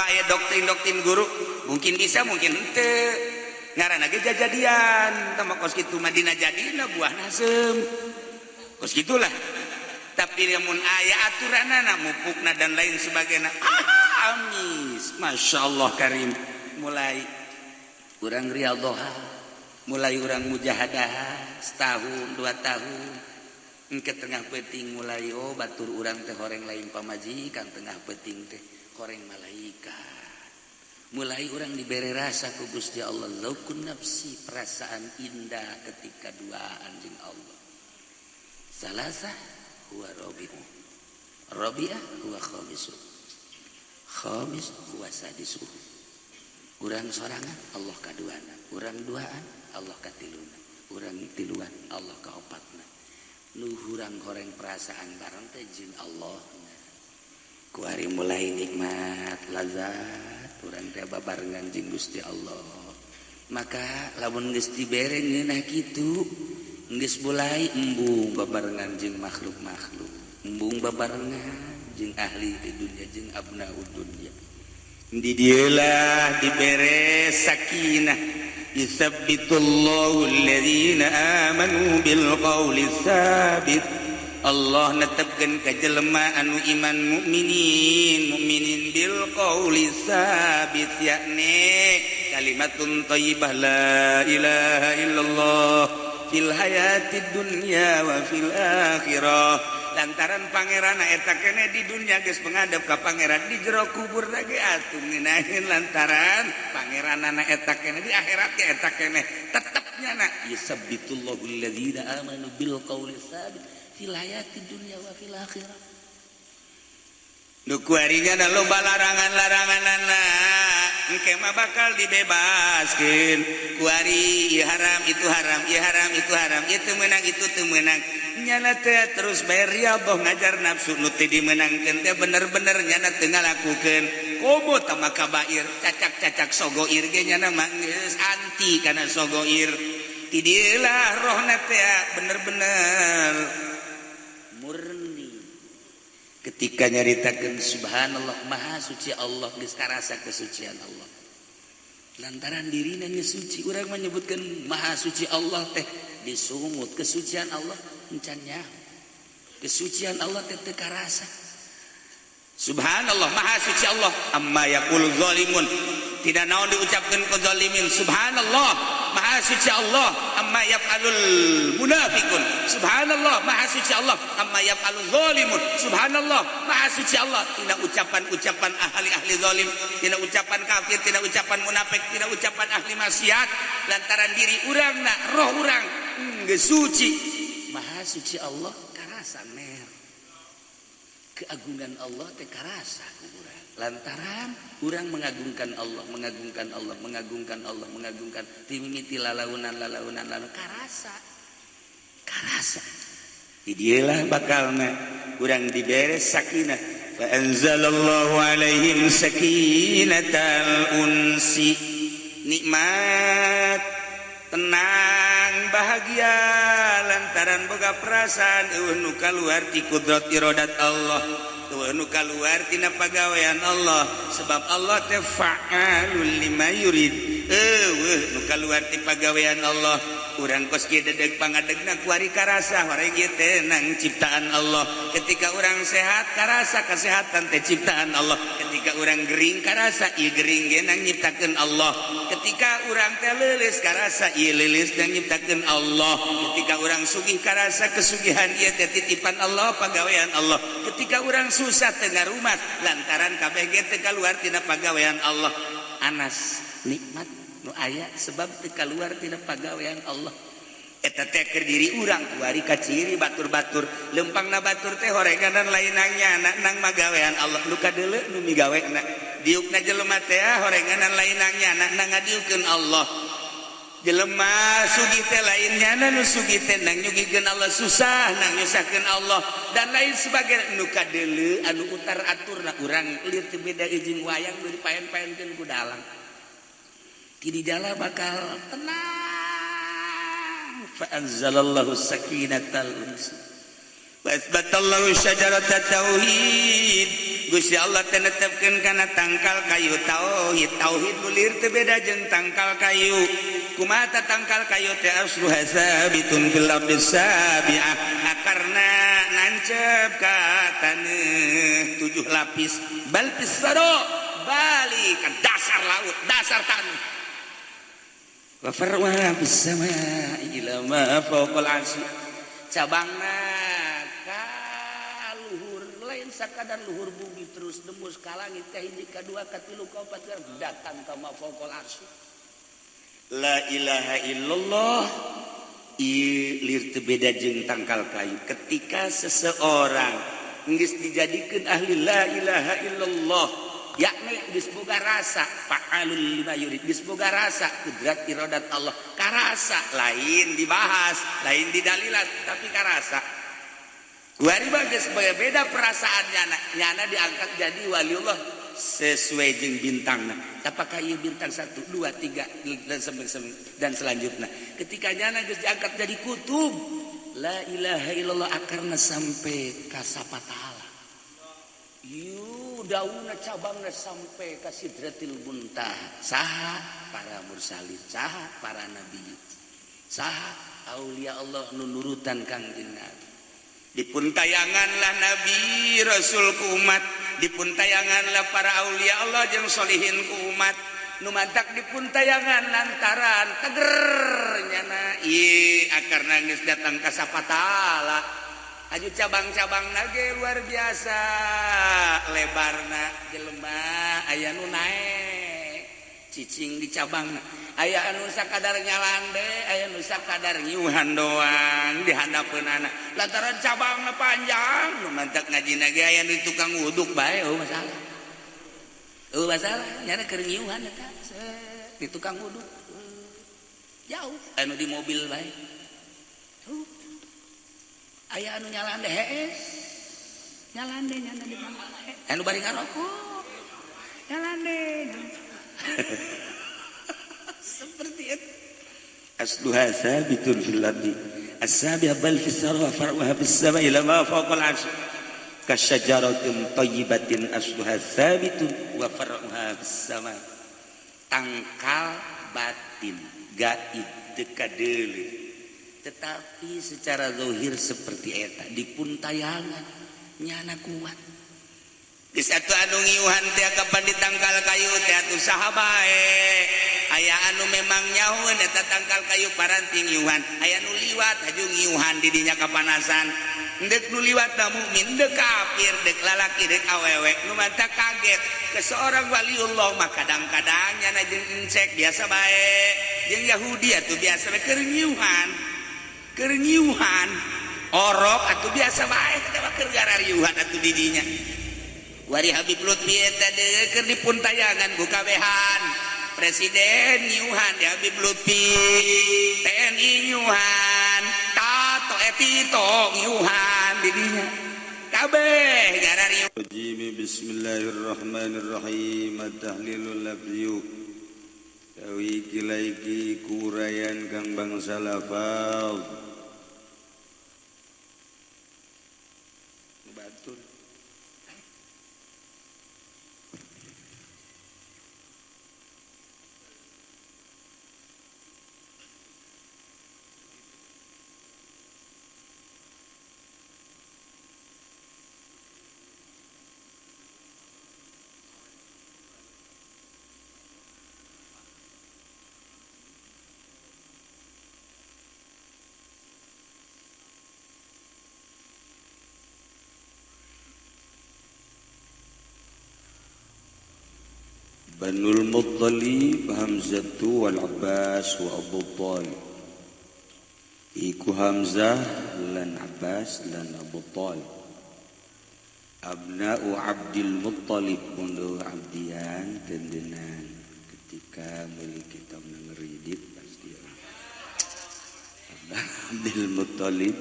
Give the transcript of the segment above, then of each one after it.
aya doktrin-doktrin guru, mungkin bisa, mungkin henteu. Ngaranna ge jajadian tah mah, kos kitu mah dina jadina buah nasem, kos gitulah. Tapi lamun aya aturanana, mupukna dan lain sebagainya, ah, amis, masya Allah karim. Mulai urang riyadhoh, mulai urang mujahadah setahun 2 tahun ke tengah peting mulai, oh, batur urang teh horeng lain pamajikan, tengah peting teh horeng malaikat. Mulai urang diberi rasa ku Gusti Allah laukun nafsi, perasaan indah ketika duaan jeung Allah. Salasa huwa rabi'u, rabi'ah huwa khamisu, khamis huwa sadisu. Urang sorangan, Allah kaduana. Urang duaan, Allah katiluna. Urang tiluan, Allah kaopatna. Nu hurang horeng perasaan bareng teh jeung Allah. Kuari mulai nikmat lazat urang teh babarengan jeung Gusti Allah. Maka lamun geus dibere ngeunah kitu, geus mulai embung babarengan jeung makhluk-makhluk, embung babarengan jeung ahli di dunia, jeung abnaud dunya. Di dialah dibere sakinah. Yutsabbitullahu alladzina amanu bil qawli tsabit. Allah netepkeun ka jelema anu iman, mukminin mukminin, bil qawli tsabit, yakni kalimatun thayyibah, la ilaha illallah, fil hayatid dunya wa fil akhirah. Lantaran pangeran eta kene di dunia geus menghadap ka pangeran, di jero kubur lagi atuh ngeunaheun lantaran pangeranana eta kene, di akhirat ge eta kene tetep nyana. Yusabbitullahu alladzina amanu bil qawli tsabit fil hayatid dunya wa fil akhirah. Nu kuarinya loba larangan-laranganana, engke mah bakal dibebaskeun. Kuari ieu haram, itu haram, ieu haram, itu haram, ieu teu meunang, itu teu meunang. Nyana teh terus bayar riyadhah, ngajar nafsu nu teu dimeunangkeun teh bener-bener nyana teu ngalakukeun. Komo tama kabair, cacak-cacak sogoir ge nyana mah geus anti kana sogoir. Ti dieulah rohna teh bener-bener murni. Ketika nyaritakeun subhanallah, maha suci Allah, geus karasa kesucian Allah lantaran dirina geus suci. Urang menyebutkan maha suci Allah teh disungut kesucian Allah, encan nyaho kesucian Allah teh teu karasa. Subhanallah, maha suci Allah amma yaqul zalimun, tidak naon diucapkan ku zalimin. Subhanallah, maha suci Allah amma yaf'alul munafiqun. Subhanallah, maha suci Allah amma yaf'alul zalimun. Subhanallah, maha suci Allah tina ucapan-ucapan ahli-ahli zalim, tina ucapan kafir, tina ucapan munafik, tina ucapan ahli maksiat. Lantaran diri urang na, roh urang geus suci, maha suci Allah karasa mer keagungan Allah teh karasa ku urang lantaran urang mengagungkan Allah, mengagungkan Allah, mengagungkan Allah, mengagungkan timimiti lalaunan lalaunan lalu karasa, karasa. Di dialah bakalna urang dibere sakinah. Fa anzalallahu alaihim sakinatal unsi, nikmat, tenang, bahagia lantaran boga perasaan euweuh nu kaluar ti kudrat iradat Allah, euweuh nu kaluar tina pagawean Allah, sebab Allah teh fa'alul lima yurid. Euweuh nu kaluar ti pagawean Allah. Urang kos kieu dedeg pangadegna kuari karasa horeng ieu teh nang ciptaan Allah. Ketika urang sehat, karasa kesehatan teh ciptaan Allah. Ketika urang gering, karasa ieu gering ge nang nyiptakeun Allah. Ketika urang teh leuleus, karasa ieu leuleus nang nyiptakeun Allah. Ketika urang sugih, karasa kesugihan ieu teh titipan Allah, pagawean Allah. Ketika urang susah, teu ngarumat lantaran kabeh ge teu kaluar tina pagawean Allah. Anas nikmat nu aya sebab teu kaluar tina pagawean Allah. Eta teh keur diri urang. Kuari ka ciri batur-batur, lempangna batur teh horenganan lain nang nyana, nang magawean Allah. Nu kadeuleu nu migawena. Diukna jelema teh horenganan lain nang nyana, nang ngadiukeun Allah. Jelema sugih teh lain nyana nu sugih teh, nang nyugihkeun Allah. Susah, nang nyusahkeun Allah, dan lain sebagainya. Nu kadeuleu anu utar aturna. Urang lieur teu beda jeung wayang nu dipaen-paenkeun ku dalang. Ti dijala bakal tenang. Fa anzalallahu sakinatal unsi wa athbatallahu syajarata tauhid. Gusti Allah teh netepkeun kana tangkal kayu tauhid. Tauhid nu lieur teu beda jeung tangkal kayu. Kumaha tangkal kayu teh? Asluha sabitun fil ardi sabi'ah, akarna nancep ka taneuh 7 lapis, bal fis saro, balik ke dasar laut, dasar tanah. Wa farwa fis samai ila ma fawqal arsy, cabangna ka luhur, lain sakadar luhur bumi, terus nembus ka langit ka hiji, ka dua, ka tilu, ka opat, datang ka ma fawqal arsy. La ilaha illallah ieu lir teu beda jeung tangkal kayu. Ketika seseorang geus dijadikeun ahli la ilaha illallah, yakni geus boga rasa fa'alul lima yurid, geus boga rasa kudrat iradat Allah, karasa, lain dibahas, lain didalilan, tapi karasa. Kuari mah geus beda perasaan nyana, nyana diangkat jadi waliullah sesuai jeung bintangna. Apakah ieu bintang 1, 2, 3 dan dan selanjutnya. Ketika nyana geus diangkat jadi kutub, la ilaha illallah akarna sampai ka sapatala. Yu daunna cabangna sampai ka sidratil muntaha. Saha para mursalin, saha para nabi, saha aulia Allah nu nurutan Kangjeng Nabi. Dipun tayanganlah nabi rasul ku umat, dipun tayanganlah para aulia Allah jeung solihin ku umat. Nu mantak dipun tayangan lantaran teger nyana ieu akarna geus datang ka sapatala. Aju cabang-cabang nage luar biasa lebarna, jelema aya nu naek cicing di cabangna, aya anu sakadar nyalande, aya nu sakadar nyiuhan doang di handapeunana lantaran cabangna panjang. Nu mantak ngajina ge aya nu tukang wuduk bae, eueuh masalah, eueuh masalah nyana keur nyiuhan eta di tukang wuduk jauh, anu di mobil bae aya anu nyalande hees nyalande nyana di mana anu bari ngarokok nyalande seperti itu. Asluha sabitun fil ardi as-sabi'a bal fis sarwa far'uha fis sama'i ila ma fawqal arsy kasyajaratin thayyibatin asluha sabitun wa far'uha fis sama. Tangkal batin gaib teu kadeuleu, tetapi secara zahir seperti eta dipun tayangan nyana kuat. Geus atuh anu ngiuhan teh kapan di tangkal kayu teh atuh saha bae. Aya anu memang nyahueun eta tangkal kayu paranti ngiuhan, aya nu liwat haju ngiuhan di dinya kapanasan. Deuk nu liwat na mukmin, deuk kafir, deuk lalaki, deuk awewe. Nu manta kaget ke seorang waliullah mah kadang-kadang nyana jeung encek biasa bae. Jeung Yahudi atuh biasa bae keur ngiuhan. Keur ngiuhan orok atuh biasa bae eta mah keur garariuhan atuh di dinya. Wari Habib Lutfi eta deui keur dipun tayangan ku kabehan. Presiden nyiuhan di Habib Lutfi, TNI nyiuhan, Tato Etito nyiuhan di dinya. Kabeh garariuhan. Bismillahirrahmanirrahim. At-tahlilul lafziyu. Tawi kilaiki kurayan kang bangsa lafal. Batur. Banul Muttalib Hamzatu wal Abbas wa Abu Talib. Iku Hamzah lan Abbas lan Abu Talib. Abna'u Abdul Muttalib mundur abdian tendenan ketika meuli kitab ngeridit pasti Abdul Muttalib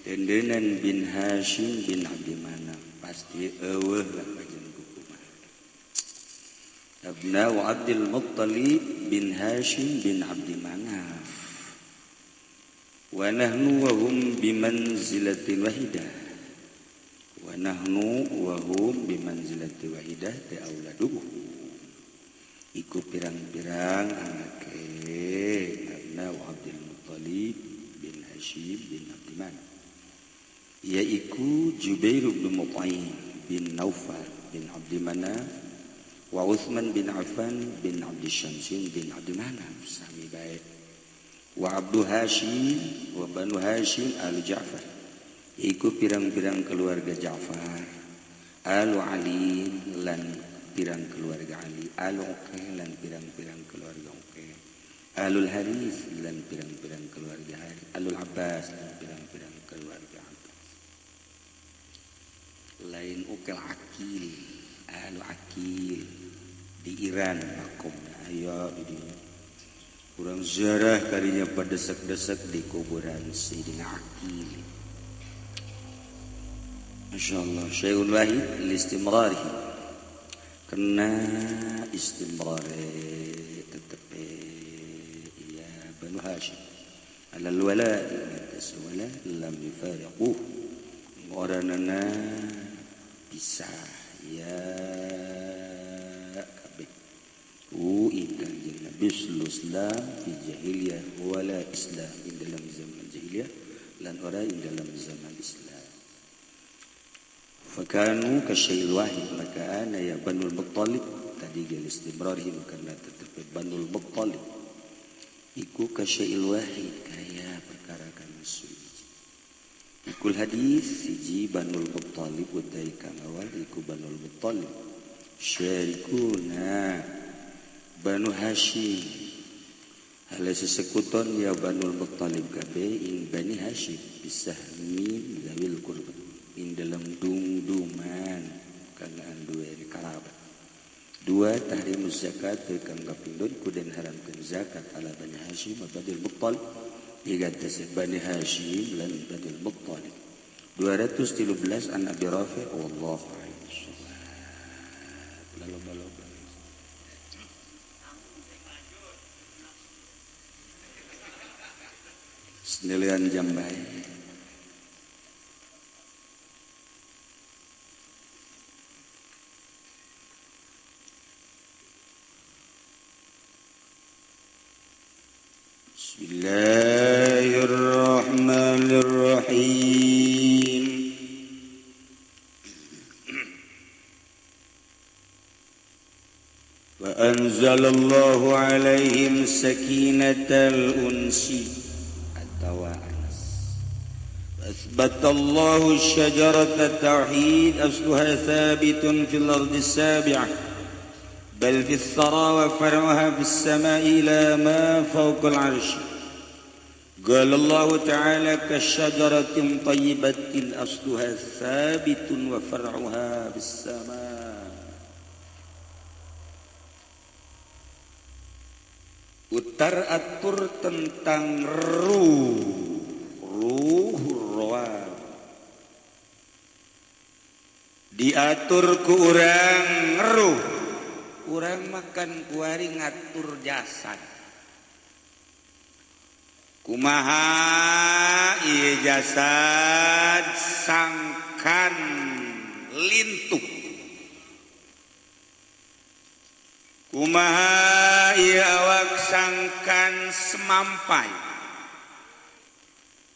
tendenan bin Hashim bin Abdi Manaf pasti eueuh lah pajen kumaha. Abna'u Abdul Muttalib bin Hashim bin Abdi Manaf wa nahnu wa hum bimanzilatin wahidah wa Nahnu wa hum bimanzilati wahidah ta auladuhu iku pirang-pirang anake abna wa Abdul Muttalib bin Hashim bin Abdi Manaf yaiku Jubair bin Mut'im bin Naufal bin Abdi Manaf wa Uthman bin Affan bin Abdi Syamsin bin Abdi Manaf sami bae wa Abdu Hashim wa Banu Hashim al Ja'far iku pirang-pirang keluarga Ja'far al Ali lan pirang keluarga Ali al Uqail lan pirang-pirang keluarga Uqail alul Harith lan pirang-pirang keluarga Harith alul Abbas lan pirang-pirang keluarga Abbas lain Uqail Akil ahlu Akil di Iran makomna aya di dinya urang ziarah karinya padesek-desek di kuburan Sayyidina Akil. Masyaallah syai'un wahid listimrarihi kena istimrare tetep ya Banu Hashim alal wala atas wala lam yufariquh oranana pisah ya kabeh kanjeng Nabi sallallahu fi jahiliyah wala Islam ing dalam zaman jahiliyah lan ora ing dalam zaman Islam. Fakanu kasyai'il wahid maka ana ya Banul Muttalib tadi gel istimrarihim karena tetep Banul Muttalib iku kasyai'il wahid kaya perkara kang suci. Ikul hadis siji Banul Muttalib utai kang awal iku Banul Muttalib syarikuna Banu Hashim hale sesekuton ya Banul Muttalib kabeh ing Bani Hashim bisahmi zawil qurba ing dalam dung-duman kana duwe kerabat. Dua tahrim zakat kang kapindhon kudu haramkeun zakat ala Bani Hashim wa Banil Muttalib tiga tasib Bani Hashim lan Banil Muttalib. 213 an Abi Rafi wallahu a'lam. Lalu senilian jam bae. Bismillahirrahmanirrahim. Wa anzalallahu alaihim sakinatal unsi atawa anas. Asbatallahu syajarata tauhid asluha thabitun fil ardi sabi'ah bal fis thara wa far'uha fis sama'i ila ma fawqal 'arsy. قال الله تعالى كشجرة طيبة أصلها ثابت وفرعها في السماء. Utar atur tentang ruh, ruh roa. Diatur ku urang ruh, urang makan kuari ngatur jasad. Kumaha ieu jasad sangkan lintuh, kumaha ieu awak sangkan semampai,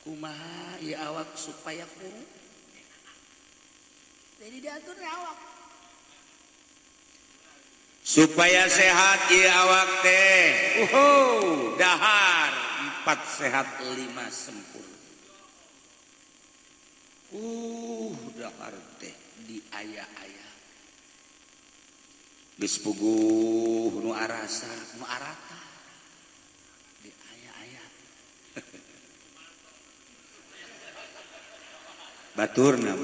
kumaha ieu awak supaya kuru. Jadi diatur awak supaya sehat ieu awak teh. Dahar 4 sehat 5 sempurna. Dahar teh di aya-aya geus puguh nu arasa nu arata di aya-aya. Baturna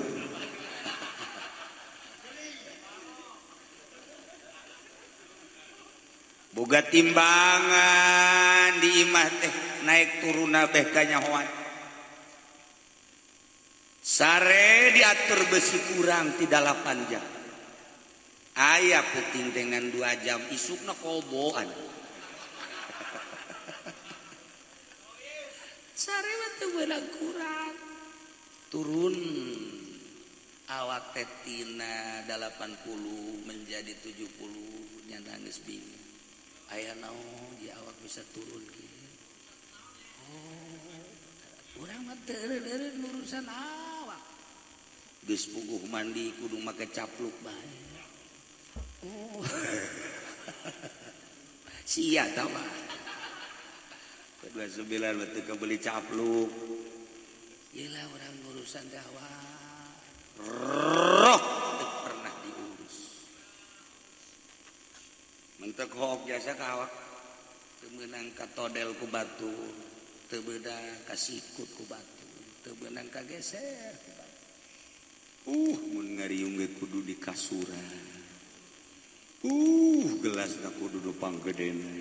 boga timbangan di imah teh naik turun beh kanyahoan. Sare diatur besi kurang tidak 8 jam. Aya puting dengan 2 jam isukna koboan. Sare mah teu beunang kurang. Turun Awak teh tina 80 menjadi 70 nya geus bingung. Aya naon di awak bisa turun kieu. Oh, urang mah teu eureun urusan awak. Geus puguh mandi kudu make capluk bae. Oh. Sia tah mah. 29 mah teu kabeli capluk. Iyalah urang urusan teh awak. Roh teu pernah diurus. Mentek hook jasa ka awak. Teu meunang katodel ku batur, teu meunang kasikut ku batur, teu meunang kageser ku batur. Mun ngariung ge kudu di kasuran. Gelasna kudu nu panggedena.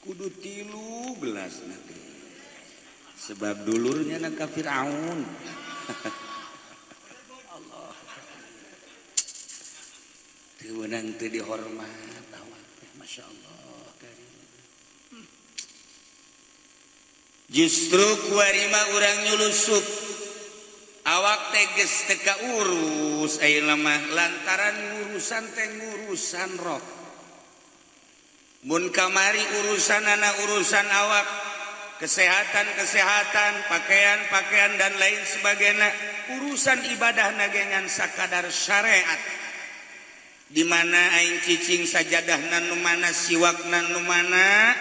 Kudu 3 gelasna ge. Sebab dulurnya na ka Firaun. Allah. Teu meunang teu dihormat awak teh, masyaallah karim. Justru kuari mah urang nyulusup. Awak teh geus teu kaurus ayeuna mah lantaran ngurusan teh ngurusan roh. Mun kamari urusanana urusan awak, kesehatan-kesehatan, pakaian-pakaian dan lain sebagainya, urusan ibadah nagengan sakadar syariat. Di mana aing cicing sajadahna nu mana, siwakna nu mana,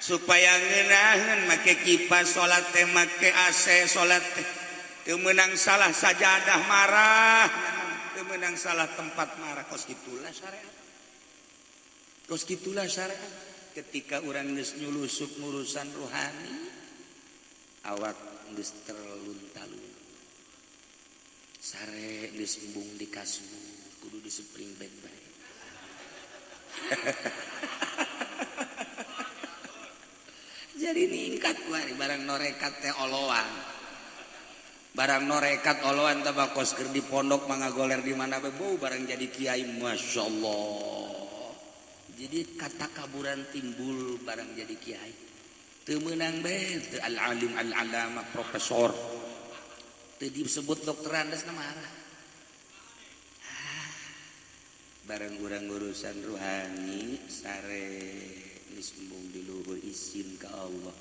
supaya ngeunaheun make kipas salat teh, make AC salat teh. Teu meunang salah sajadah marah, teu meunang salah tempat marah, kos kitulah syariat. Kos kitulah syariat. Ketika urang geus nyulusup ngurusan rohani, awak geus terlunta-lunta. Sare geus embung di kasur, kudu disepring baik bae. Jadi ningkat kuari barang norekat teh oloan. Barang norekat oloan teh kos keur di pondok mangagoler di mana bae bau barang jadi kiai masyaallah. Jadi kata kaburan timbul barang jadi kiai. Teu meunang bae teu al-alim al-alama profesor. Teu disebut dokter andas marah. Barang urang urusan ruhani sare geus embung di luhur izin ka Allah.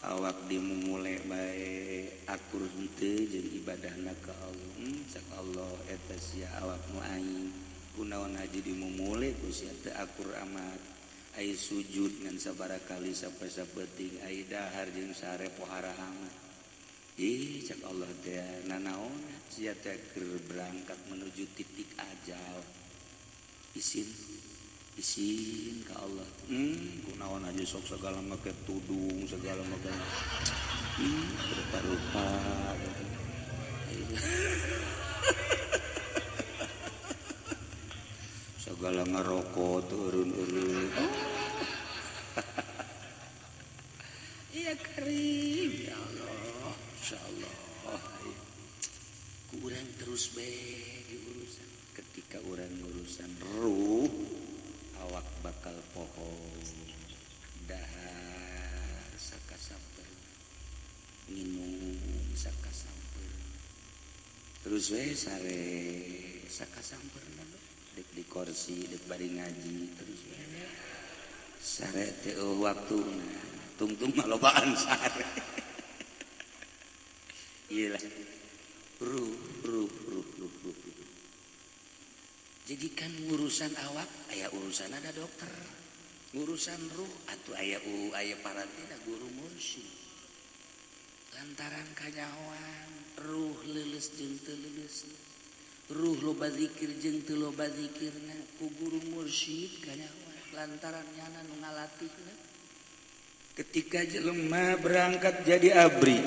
Awak dimumule bae akur henteu jeung ibadahna ka Allah. Cak Allah eta sia awak nu aing. Kunaon haji dimumule ku sia teu akur amat. Ai sujud ngan sabaraha kali sampai sapeuting, ai dahar jeung sare pohara amat. Ih cak Allah teh nanaon sia teh keur berangkat menuju titik ajal. Isin isin ka Allah. Kunaon aja sok segala make tudung, segala make rupa-rupa. Segala ngerokok turun-urun. Iya karim ya Allah, insyaallah. Ku urang terus bae diurusan. Ketika urang ngurusan ruh, awak bakal poho dahar sakasamper, minum sakasamper, terus we sare sakasamper dek di kursi dek bari ngaji terus we sare teh waktuna tungtung malobaan sare. Iyalah ruh ruh ruh ruh ruh. Jadi kan urusan awak aya urusan ada dokter, urusan ruh atau aya aya parantina guru mursyid. Lantaran kanyahoan ruh leuleus jeung teu leuleus, ruh loba zikir jeung teu loba zikirna ku guru mursyid kanyahoan lantaran nyana nu ngalatihna. Ketika jelema berangkat jadi abri,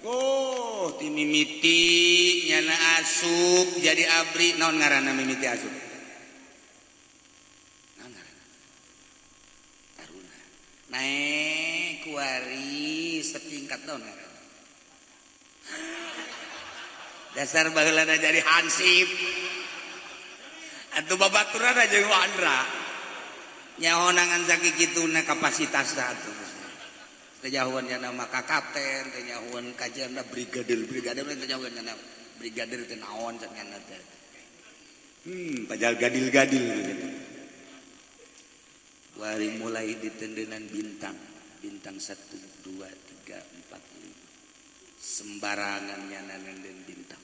oh ti mimiti nyana asup jadi abri, naon ngaranna mimiti asup? Naon ngaranna? Taruna. Naek kuari setingkat naon ngaranna? Dasar baheulana jadi hansip. Atuh babaturan jeung Wandra. Nyahoangan sakituna kapasitasna atuh. Teu nyahoan nya nama ka kapten, teu nyahoan kajianna brigadir, brigadir teu nyahoan nya nama. Brigadir teh naon cek nyana teh. Pajal gadil-gadil gitu. Wari mulai ditendenan bintang, bintang 1, 2, 3, 4, 5. Sembarangan nyana nenden bintang.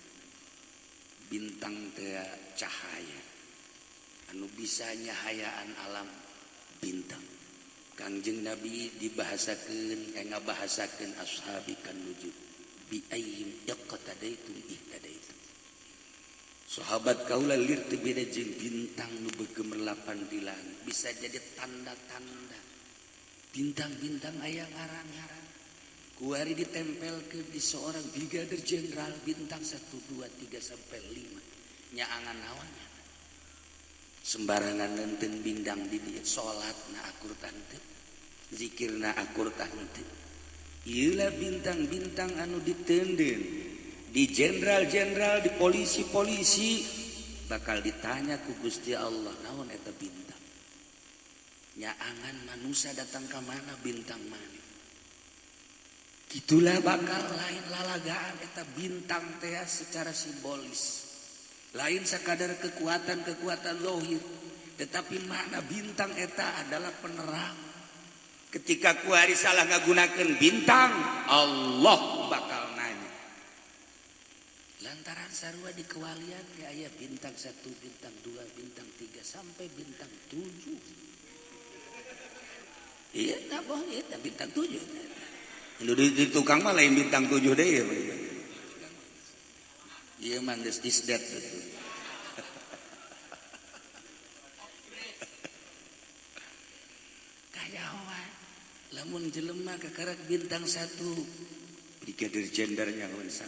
Bintang teh cahaya. Anu bisa nyahayaan alam bintang. Kangjeng Nabi dibahasakeun ngabahasakeun ashabi kan nujum bi ayyim iqtadaitum ihtadaitum. Sahabat kaula lir teu beda jeung bintang nu begemerlapan di langit, bisa jadi tanda-tanda. Bintang-bintang aya ngaran-ngaran. Kuari ditempelkeun di seorang brigadir jenderal bintang 1, 2, 3 sampai 5. Nyaangan naonnya? Sembarangan nenten bintang di dieu, salatna akur tante, zikirna akur tante. Ieulah bintang-bintang anu ditenden di jenderal-jenderal, di polisi-polisi, bakal ditanya ku Gusti Allah naon eta bintang. Nyaangan manusia datang ka mana bintang mana. Gitulah bakal lain lalagaan eta bintang teh secara simbolis. Lain sekadar kekuatan-kekuatan zahir, tetapi makna bintang eta adalah penerang. Ketika kuari salah ngagunakeun bintang, Allah bakal nanya. Lantaran sarua di kewalian ge aya bintang 1, bintang 2, bintang 3 sampai bintang 7. Iya, tak bohong, iya, bintang 7. Di tukang mah lain bintang 7 deh ya. Iya mah geus isdet gitu. Kayahoa lamun jelema kakarak bintang 1, brigadir jenderalnya lawan 1,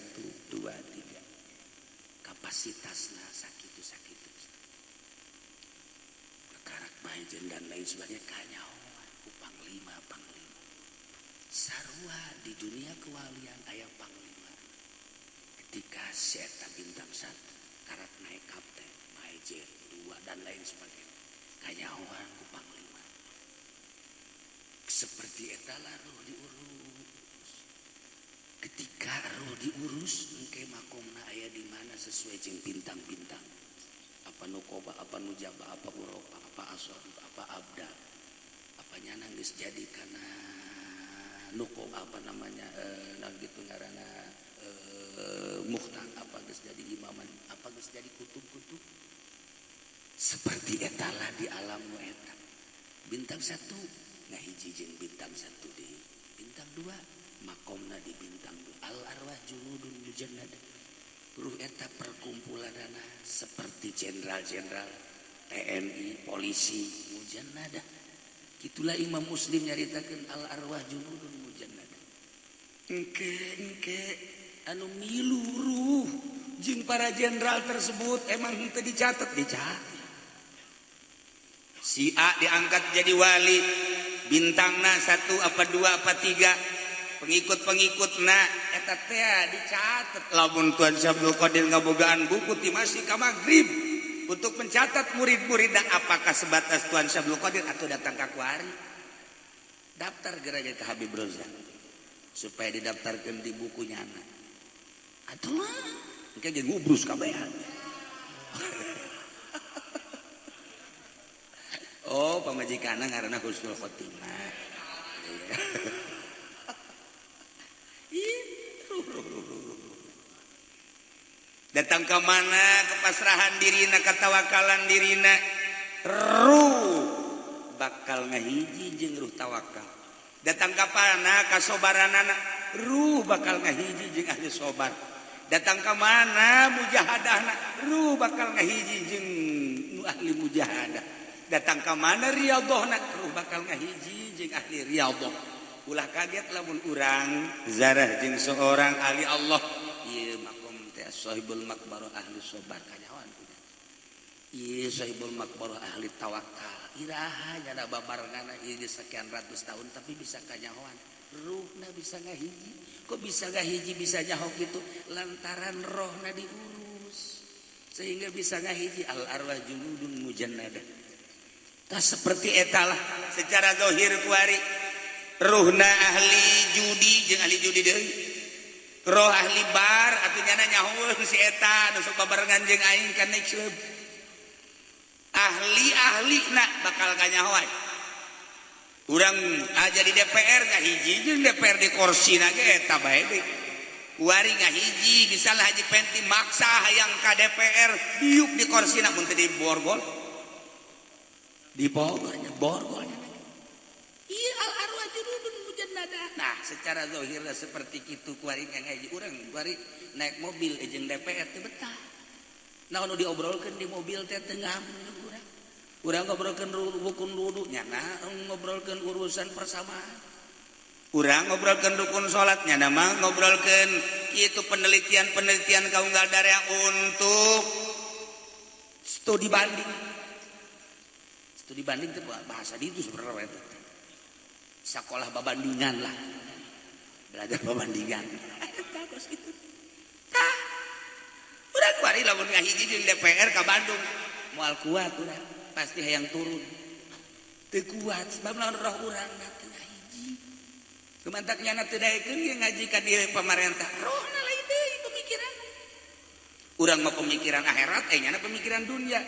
2, 3. Kapasitasna sakitu-sakitu. Kakarak bae dan lain sebagainya kanyahoa ku panglima panglima. Sarua di dunia kewalian aya panglima. Ketika si eta bintang 1 karak naik kapten, majer 2 dan lain sebagainya. Kanyahoan ku panglima. Seperti eta lah ruh diurus. Ketika ruh diurus engke makomna aya di mana sesuai jeung bintang-bintang. Apa nukoba, apa nujaba, apa uropa, apa asor, apa abdal. Apa nyana geus jadi kana nukoba apa namanya naon kitu ngaranna mukhtar, apa geus jadi imaman, apa geus jadi kutub-kutub. Seperti etalah di alam nu eta. Bintang 1 ngahiji jeung bintang 1 deui. Bintang 2 makomna di bintang 2. Al arwah junudun mujannada. Ruh eta perkumpulanana seperti jenderal-jenderal TNI, polisi mujannada. Itulah Imam Muslim nyaritakeun al arwah junudun mujannada. Engke engke anu milu ruh jeung para jenderal tersebut emang henteu dicatat, dicatat. Si A diangkat jadi wali, bintangna 1 apa 2 apa 3, pengikut-pengikutna eta teh dicatat. Lamun Tuan Syabdul Qadir ngabogaan buku ti masih ka magrib untuk mencatat murid-muridna, apakah sebatas Tuan Syabdul Qadir atau datang ka kuari. Daftar geura ke Habib Rozak supaya didaftarkeun di buku nyana. Atuh mah engke ge ngubrus kabehan. Oh, pamajikanna ngaranna Husnul Khotimah. Datang ke mana kepasrahan dirina, ketawakalan dirina, ruh bakal ngahiji jeung ruh tawakal. Datang ka mana kasobaranana, ruh bakal ngahiji jeung ahli sobar. Datang ka mana mujahadahna, ruh bakal ngahiji jeung nu ahli mujahadah. Datang ka mana riyadhahna, ruh bakal ngahiji jeung ahli riyadhah. Ulah kaget lamun urang zarah jeung seorang ahli Allah. Ieu makom teh sahibul makbarah ahli sobar kanyawan. Ieu sahibul makbarah ahli tawakal. Iraha nyana babarengana ieu sekian ratus tahun tapi bisa kanyawan. Ruhna bisa ngahiji. Kok bisa ngahiji bisa nyaho kitu? Lantaran rohna diurus sehingga bisa ngahiji. Al arwah junudun mujannadah. Tah seperti etalah secara zahir kuari ruhna ahli judi jeung ahli judi deui, Roh ahli bar atuh nyana nyahoeun si eta nu sok babarengan jeung aing ka next club. Ahli-ahli na bakal kanyahoan. Urang aja di DPR ngahiji jeung DPR di korsina ge eta bae deui. Kuari ngahiji misalnya Haji Penti maksa hayang ka DPR diuk di korsina mun teu di borgol. Di borgolnya, borgolnya. Ieu al arwah junudun mujannada. Nah, secara zahirna seperti kitu kuari ngaji urang kuari naik mobil jeung DPR teu betah. Naon nu diobrolkeun di mobil teh teu ngambung urang. Urang ngobrolkeun rukun wudu nyana ngobrolkeun urusan persamaan. Urang ngobrolkeun rukun salat nyana mah ngobrolkeun kitu penelitian-penelitian kaunggal darea untuk studi banding. Studi banding teh bahasa ditu sebenarnya eta. Sekolah babandingan lah. Belajar babandingan. Eta kos kitu. Tah. Urang kuari lamun ngahiji jeung DPR ka Bandung moal kuat urang, pasti hayang turun. Teu kuat sebab lamun roh urang teu ngahiji. Kumantak nyana teu daekeun ge ngaji ka dieu pamarentah. Rohna lain deui pemikiran. Urang mah pemikiran akhirat, nyana pemikiran dunia.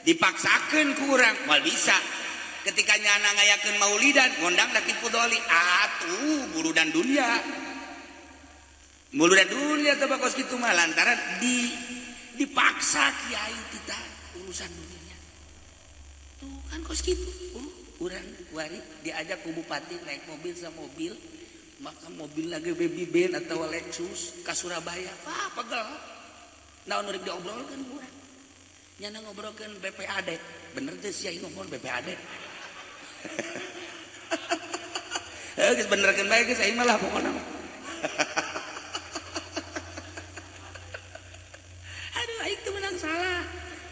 Dipaksakeun ku urang moal bisa. Ketika nyana ngayakeun maulidan ngondang laki pudoli atuh buludan dunia. Buludan dunia teh bakos kitu mah lantaran dipaksa kiai kita urusan dunia. Tuh kan kos kitu. Urang kuari diajak ku bupati naik mobil sama mobil, maka mobil lagi baby ben atau Lexus ka Surabaya. Wah, pegel. Naon rek diobrolkeun urang. Nyana ngobrolkeun BPAD. Bener teh sia ngomong BPAD. Geus benerkeun bae geus aing mah lah pokona. Aduh aing teu menang salah.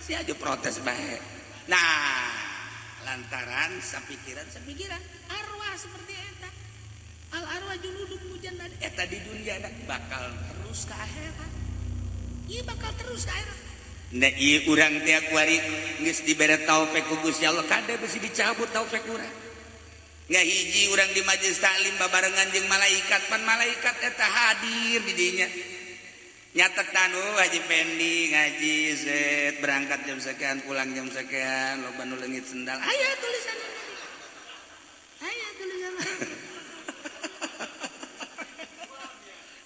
Si aja protes bae. Nah, lantaran sapikiran arwah seperti eta. Al arwah junudun mujannad eta di dunia bakal terus ka akhirat. Ieu bakal terus ka akhirat. Nah, ieu urang teh kuari geus dibere taufik ku Gusti Allah kade besi dicabut taufik urang. Ngahiji urang di majelis taklim babarengan jeung malaikat, pan malaikat eta hadir di dinya. Nyatetan Haji Pendi ngaji set berangkat jam sekian pulang jam sekian loba nu leungit sendal. Aya tulisan. Aya tulisan.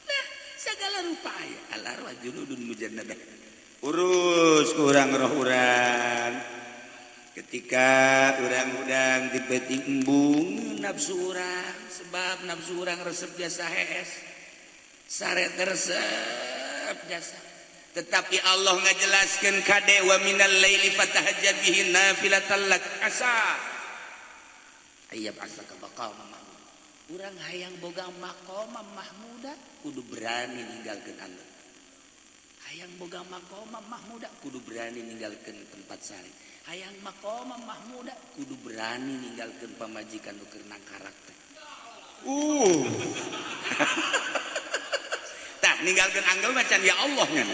Nah, segala rupa aya. Al arwah junudun mujannadah. Urus kurang roh urang. Ketika urang-urang dipeti embung nafsu urang, sebab nafsu urang resep jasa hees. Sare resep jasa. Tetapi Allah ngajelaskeun kade wa minal laili fatahajjad bihi nafilatan lak asa. Ayyab asaka maqama mahmud. Urang hayang boga maqama mahmuda kudu berani ninggalkeun Allah. Hayang boga maqama mahmuda kudu berani ninggalkeun tempat sare. Hayang maqama mahmuda kudu berani ninggalkeun pamajikan nu keur karakter. Tah ninggalkeun anggel macan ya Allah nya.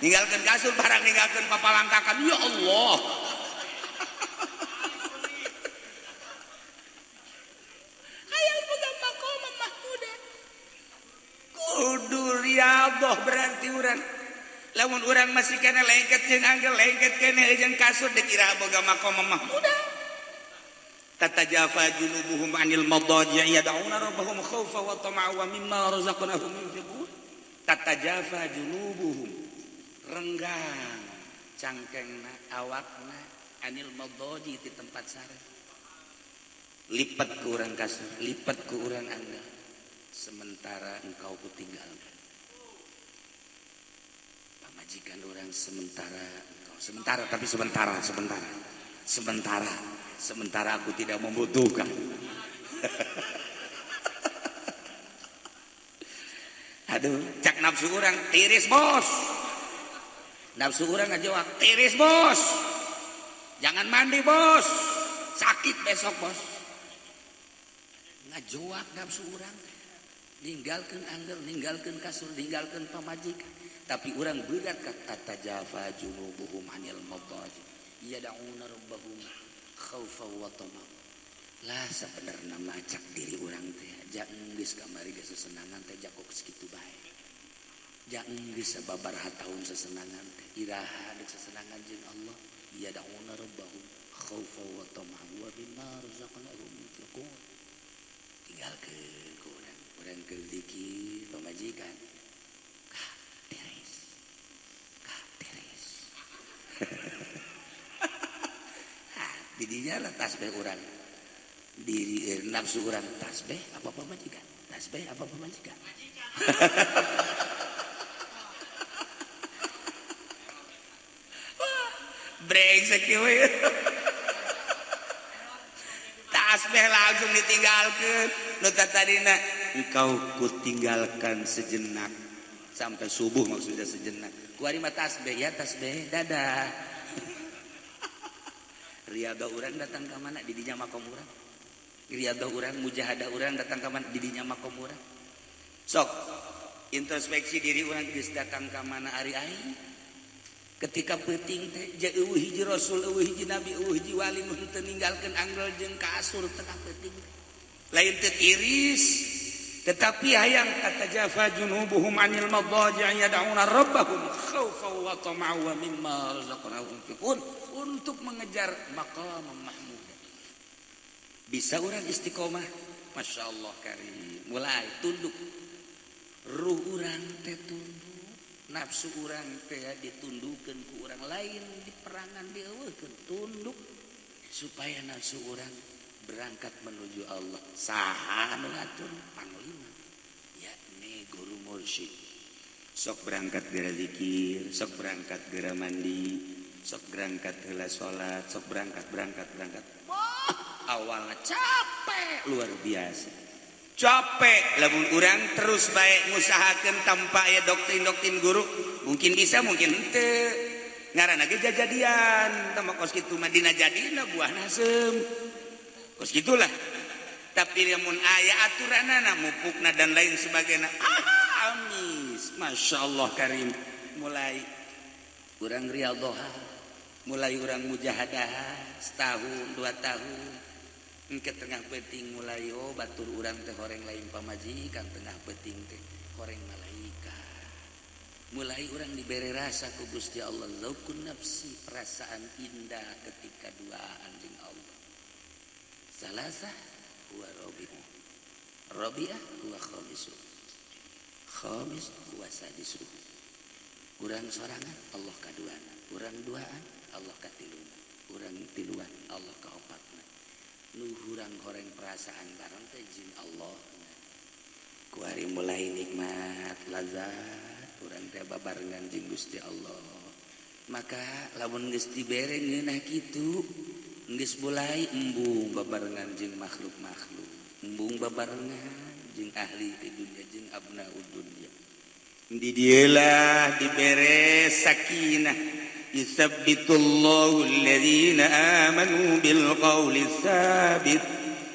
Ninggalkeun kasur barang ninggalkeun papalangkakan ya Allah. Hayang boga maqama mahmuda kudu riyadhah berarti urang. Lamun urang masih kana lengket jeung anggel lengket keneh jeung kasur dikira boga maqama mahmuda. Tatajafa junubuhum anil madaji yad'una rabbahum khaufa wa tama'a wa mimma razaqnahum yunfiqun. Tatajafa junubuhum renggang cangkengna awakna anil madaji di tempat sare. Lipat ku urang kasur, lipat ku urang anggel. Sementara engkau kutinggalkan. Majikan orang sementara engkau sementara tapi sementara sementara sementara sementara aku tidak membutuhkan. Aduh, cak nafsu orang tiris bos. Nafsu orang ngajawab tiris bos. Jangan mandi bos, sakit besok bos. Ngajawab nafsu orang, ninggalkan anggel, ninggalkan kasur, ninggalkan pamajikan. Tapi orang berat kata tajafa junubuhum anil madaji yad'una rabbahum khaufa wa tama. Lah sabenerna macak diri urang teh ja geus kamari geus sesenangan teh jakok sakitu bae. Jangan geus sababaraha taun sesenangan teh iraha deuk sesenangan jeung Allah yad'una rabbahum khaufa wa tama'an wa mimma razaqnahum yunfiqun. Tinggalkeun ku urang, urang keur zikir pamajikan kah tiris kah tiris. Didinya lah tasbih urang diri nafsu urang tasbih apa pamajikan tasbih apa pamajikan. Brengsek we. Tasbih langsung ditinggalkeun. Nu tadina engkau kutinggalkan sejenak sampai subuh maksudnya sejenak. Kuari mah tasbih ya tasbih dadah. Riyadhah urang datang ka mana di dinya makom urang. Riyadhah urang mujahadah urang datang ka mana di dinya makom urang. Sok introspeksi diri urang geus datang ka mana ari aing. Ketika peuting teh eueuh hiji rasul eueuh hiji nabi eueuh hiji wali nu teu ninggalkeun anggel jeung kasur tengah peuting lain teu tiris tetapi hayang katajafa junubuhum anil madaji' yad'una rabbahum khaufan wa tama'an wa mimma razaqnahum yunfiqun untuk mengejar maqam mahmud. Bisa urang istiqomah masyaallah karim mulai tunduk ruh urang teh tunduk nafsu urang teh ditundukeun ku urang lain di perangan dieuweuhkeun tunduk supaya nafsu urang berangkat menuju Allah. Saha anu ngatur panglima yakni guru mursyid. Sok berangkat geura zikir, sok berangkat geura mandi, sok berangkat heula salat, sok berangkat berangkat berangkat. Wah, awalna capek luar biasa. Capek lamun urang terus baik ngusahakeun tanpa aya doktrin-doktrin guru mungkin bisa mungkin henteu ngaranna ge jajadian tah mah kos kitu mah dina jadina buah nasem kos kitulah. Tapi lamun aya aturanana mupukna dan lain sebagainya amis masyaallah karim mulai urang riyadhah mulai urang mujahadah setahun 2 tahun ke tengah peting mulai oh batur urang teh horeng lain pamajikan tengah peting teh horeng malaikat mulai urang dibere rasa ku Gusti Allah zaukun nafsi perasaan indah ketika duaan jeung Allah. Salasah huwa rabi'u rabi'ah huwa khamisu khamis huwa sadisu. Urang sorangan Allah kaduana, urang duaan Allah katiluna, urang tiluan Allah kaopatna. Nu hurang horeng perasaan bareng teh jeung Allah. Kuari mulai nikmat lazat urang teh babarengan jeung Gusti Allah. Maka lamun geus dibere ngeunah kitu geus mulai embung babarengan jeung makhluk-makhluk, embung babarengan jeung ahli di dunia jeung abnaud dunya. Di dieulah dibere sakinah. Yuthabbitullahu alladhina amanu bil qawli tsabit.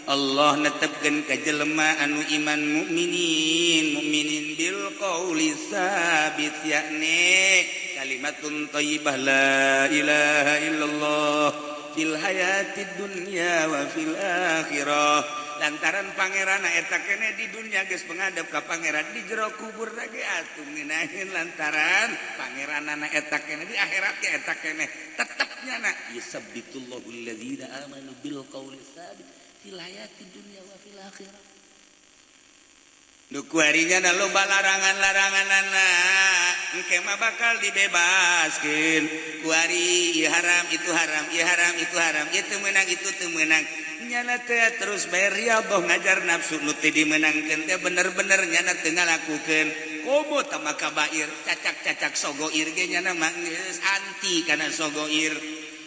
Allah netepkeun ka jelema anu iman mukminin mukminin bil qawli tsabit yakni kalimatun thayyibah la ilaha illallah fil hayatid dunya wa fil akhirah. Lantaran pangeran eta kene di dunia geus pengadap ka pangeran di jero kubur lagi atuh ngeunaheun lantaran pangeranana eta kene di akhirat ge eta kene tetep nyana yusabbitullahu alladzina amanu bil qauli tsabit fil hayatid dunya wa fil akhirah. Nu kuarinya na loba larangan-laranganana engke mah bakal dibebaskeun kuari ieu haram itu haram ieu haram itu haram ieu teu meunang itu teu meunang nyana teh terus bae riyadhah ngajar nafsu nu teu dimeunangkeun teh bener-bener nyana teu ngalakukeun komo tama kabair cacak-cacak sogoir ge nyana mah geus anti kana sogoir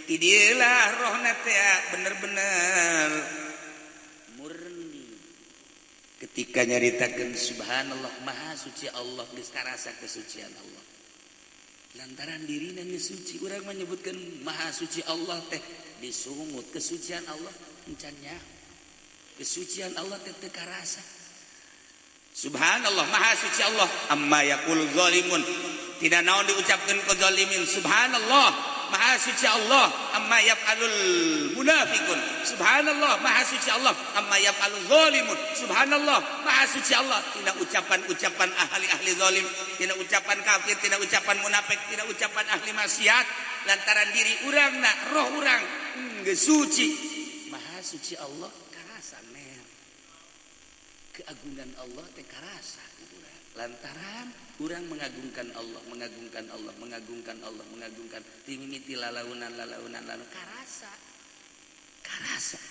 ti dieulah rohna teh bener-bener murni ketika nyaritakeun subhanallah maha suci Allah geus karasa kesucian Allah lantaran dirina geus suci urang menyebutkeun maha suci Allah teh disungut kesucian Allah encannya kesucian Allah teh teu karasa. Subhanallah maha suci Allah amma yaqul zalimun tidak naon diucapkeun ku zalimin subhanallah Maha suci Allah amma yaf'alul munafiqun. Subhanallah, maha suci Allah amma yaf'alul zalimun. Subhanallah, maha suci Allah tina ucapan-ucapan ahli-ahli zalim, tina ucapan kafir, tina ucapan munafik, tina ucapan ahli maksiat. Lantaran diri urang na roh urang geus suci. Maha suci Allah karasa mer. Keagungan Allah teh karasa urang. Lantaran urang mengagungkan Allah, mengagungkan Allah, mengagungkan Allah, mengagungkan timimiti lalaunan lalaunan lalu karasa. Karasa.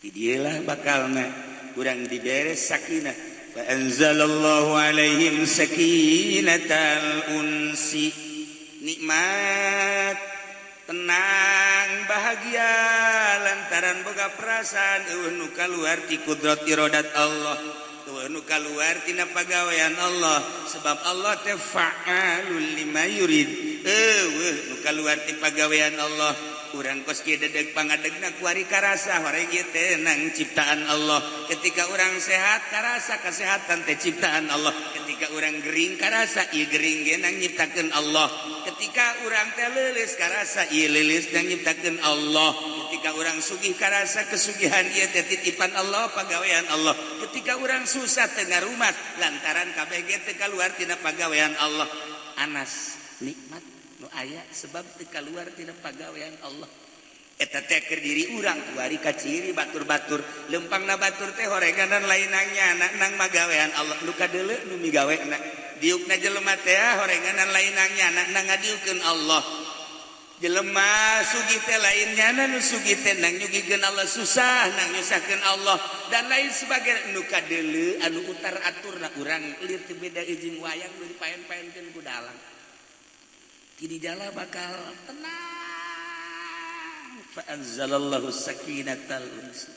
Di dieulah bakalna urang dibere sakinah. Fa anzalallahu alaihim sakinatal unsi. Nikmat, tenang, bahagia lantaran boga perasaan eueuh nu kaluar ti kudrat iradat Allah, eueuh nu kaluar tina pagawean Allah, sebab Allah teh fa'alul lima yurid. Eueuh nu kaluar ti pagawean Allah. Urang kos kieu dedeg pangadegna kuari karasa horeng ieu teh nang ciptaan Allah. Ketika urang sehat karasa kesehatan teh ciptaan Allah. Ketika urang gering karasa ieu gering ge nang nyiptakeun Allah. Ketika urang teh leuleus karasa ieu leuleus nang nyiptakeun Allah. Ketika urang sugih karasa kesugihan ieu teh titipan Allah, pagawean Allah. Ketika urang susah teu ngarumat lantaran kabeh ge teu kaluar tina pagawean Allah. Anas nikmat nu aya sebab teu kaluar tina pagawean Allah. Eta teh keur diri urang kuari ka ciri batur-batur lempangna batur teh horenganan lainangnya nang magawean Allah nu kadeuleu nu migawena diukna jelema teh horenganan lainangnya nang ngadiukeun Allah. Jelema sugih teh lainnya nu sugih teh nang nyugihkeun Allah, susah nang nyusahkeun Allah dan lain sebagainya. Nu kadeuleu anu utar aturna urang lir teu beda jeung wayang nu dipaen-paenkeun ku dalang. Ti jala bakal tenang. Fa anzalallahu sakinatal unsi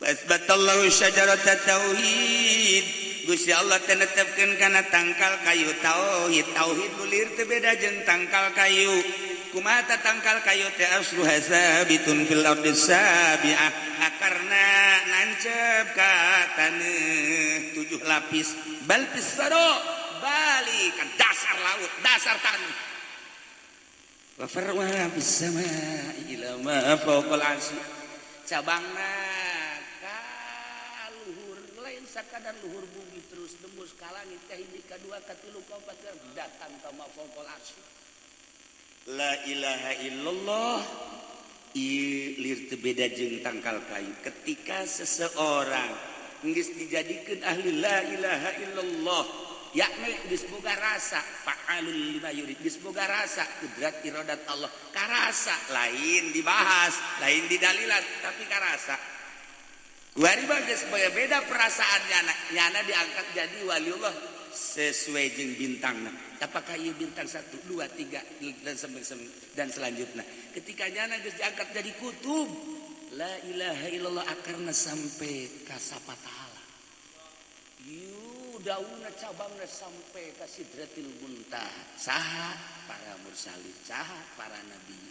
wa asbatallahu syajarata tauhid. Gusti Allah teh netepkeun kana tangkal kayu tauhid. Tauhid nu lir teu beda jeung tangkal kayu. Kumaha tangkal kayu teh asluha sabitun fil ardi sabi'ah, akarna nancep ka taneuh 7 lapis, bal fis saro balik ka dasar laut, dasar tanah. Wa farwa fis samaa'i ila ma fawqal arsy. Cabangna ka luhur, lain sakadar luhur bumi terus tembus ka langit ka hiji ka dua ka tilu ka opat datang ka ma fawqal arsy. La ilaha illallah ieu lir teu beda jeung tangkal kayu. Ketika seseorang geus dijadikeun ahli la ilaha illallah, yakni geus boga rasa fa'alul lima yurid, geus boga rasa kudrat iradat Allah, karasa lain dibahas, lain didalilan, tapi karasa. Kuari mah geus beda perasaan nyana, nyana diangkat jadi waliullah sesuai jeung bintangna. Apakah ieu bintang 1, 2, 3 dan dan selanjutnya. Ketika nyana geus diangkat jadi kutub, la ilaha illallah akarna sampai ka sapatala. Yu daunna cabangna sampai ka sidratil muntaha. Saha para mursalin, saha para nabi,